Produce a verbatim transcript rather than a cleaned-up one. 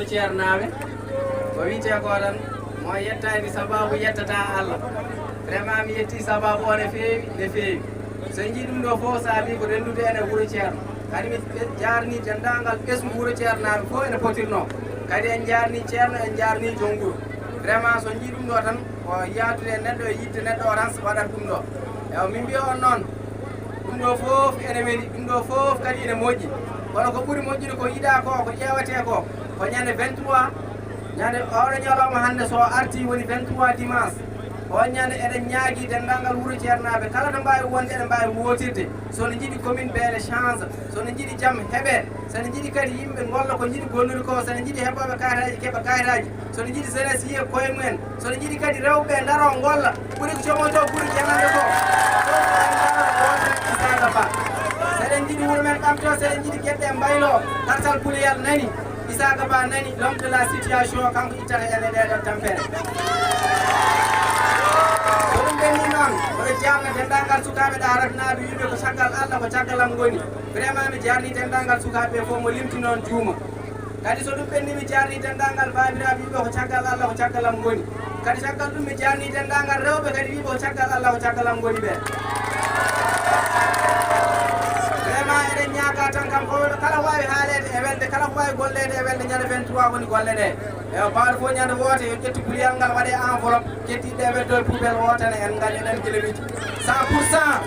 Ceernaaɓe, ko wiyetee ko tan, mo yettaani sabaabu yettata Allah. Vraiment, mi yetti sabaabu o no feewi, no feewi. So en njii ɗum ɗo fof, saabii ko renndude en e wuro Ceerno. Kadi mi jaarnii denndaangal ɓesngu wuro Ceernaaɓe fof ene potirnoo. Kadi en njaarnii Ceerno, en njaarnii joom wuro. Vraiment, so en njii ɗum ɗo tan, ko yahdude e neɗɗo e yiɗde neɗɗo o tan waɗata ɗum ɗo. Ewa, min mbiya on noon, ɗum ɗo fof ene weli, ɗum ɗo fof kadi ene moƴƴi. Kono ko ɓuri moƴƴude ko yiɗaa ko, ko ƴeewetee ko, ko ñande vingt-trois, ñande oɗo ñalawma hannde so artii woni vingt-trois dimanche. On ñande eɗen ñaagii denndaangal wuro Ceernaaɓe kala to mbaawi wonde eɗen mbaawi wootirde. So no njiɗi commune Beele change, so no njiɗi jam heɓe, so no njiɗi kadi yimɓe ngolla ko njiɗi gollude ko, so no njiɗi heɓooɓe kayitaaji keɓa kayitaaji, so no njiɗi jeunesse yiya koye mumen, so no njiɗi kadi rewɓe daro ngolla ɓuri ko jomo to ɓuri janande ko. Fof en ngara wooten Isaka Ba. So eɗen njiɗi wuro men ɓamto, so eɗen njiɗi geɗe mbaylo, kartal puleyal nani, Isaka Ba nani, l'homme de la situation, kanko ittata en e ɗee ɗoo tampere. Ko ɗum ɓenni noon, oɗo jaarna denndaangal sukaaɓe ɗo haratnaaɓe wiɓe ko caggal Allah, ko caggal am ngoni. Vraiment mi jaarni denndaangal sukaaɓe ɓe fof mo limti noon juuma. Kadi so ɗum ɓenni mi jaarni denndaangal baabiraaɓe wiɓe ko caggal Allah, ko caggal am ngoni. Kadi caggal ɗum mi jaarni denndaangal rewɓe kadi wiɓe ko caggal Allah, ko caggal am ngoni ɓe. Vraiment eɗen ñaaga tan kam ko kala ko waawi haaleede e welde, kala ko waawi golleede e welde ñande vingt-trois woni golle ɗe. E o bawɗo fof ñande woote yo ƴettu puliyal ngal waɗe enveloppe, kettiɗe e weddo e poubelle wotane en ngal eɗen kilomètre. Cent pour cent.